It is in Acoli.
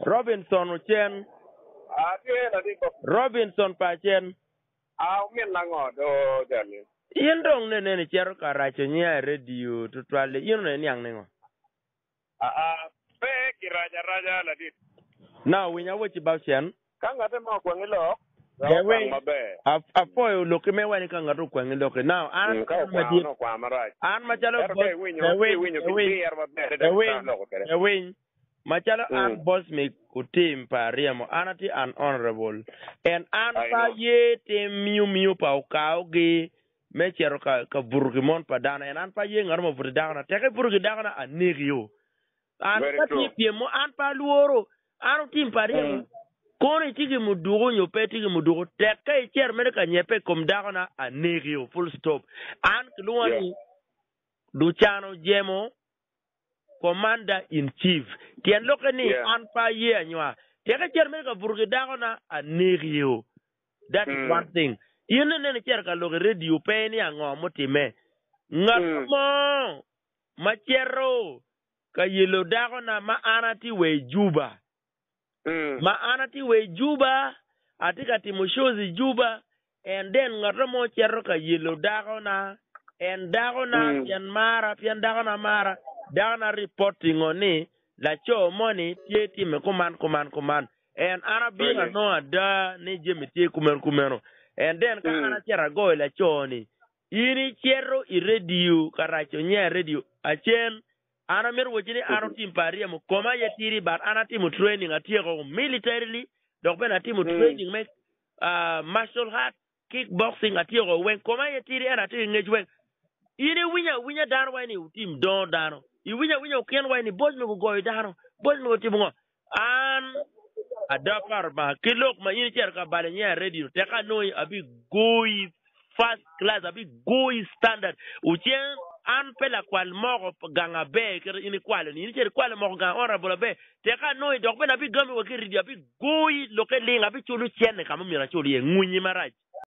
Robinson Ocen. Atye latin pa. Robinson pa Acen. A omin ango do jali? In dong nenen icito ka raco nyinga i radio tutwal-li, in onongo iniang ningo? Aa, pe kiraco araca ladit. Now winy awocci ba Ocen. Ka ngate mo okwangi lok, wek okwang maber. Apwoyo lokki me wani ka ngate okwangi lokki. Now an Mm, ka okwang onongo okwang marac. An macalo Ento ka iwinyo, ci iwinyo ki diro maber adada Ewiny, kit ma aloko kwede. ewiny. Macalo an Mm. Bosmic Otim pa Aryemo, an atye an honourable and an I pe know. aye tim miyo miyo pa okaogi me cito ka ka buto ki mon pa dano and an pe aye ngat mo obuto ki dakona. Teke ibuto ki dakona aneki-o. An Very ka tye true. pyem mo an pe alworo. An otim pa Aryemo Mm. kono itye ki muduku nyo pe itye ki muduku tek ka icito mere ka nyebbe i kom dakona aneki-o full stop. An kilwonga Yeah. ni Lucan ojemo Commander in Chief. Tyen lokke ni Yeah. an pe aye anywa. Tek icito mere ka buto ki dakona, aneki-o. That is Mm. one thing. In ineno icito ka lok i radio pe ni ango mutimme. Ngat Mm. mo ma cito ka yelo dakona ma an atye wa i Juba. Ma an atye wa i Juba, atye ka timo shows i Juba, and then ngat mo cito ka yelo dakona, and dakona pien mara, pien dakona mara, dakona reporting o ni laco moni tye time kuman kuman kuman, and an abino anongo ada ni jami tye kumeno kumeno, and then ka an acito agoyo laco ni, in icito i radio ka raco nya i radio, acen An amito wacci ni an otim pa aryemo koma aye tidi but an atimo training atyeko militarily dok bene atimo training me martial art, kick boxing atyeko weng koma aye tidi ento atye ki ngec weng. In iwinyo awinya dano waci ni otim dongo dano, iwinyo awinya okin waci ni boc mego ogoyo dano, boc mego otimo ngo. An ada paro Lubanga ki lok ma in icito ka balo iye i redio tek anongi abigoyi first class abigoyi standard ocen an pe lakwal moko gang aber kit in ikwalo ni in icito ikwalo moko gang honorable aber tek anongi dok bene abigami wa ki i redio abigoyi lokke ling abiculo cene ka ma myero acul iye ngunyi marac.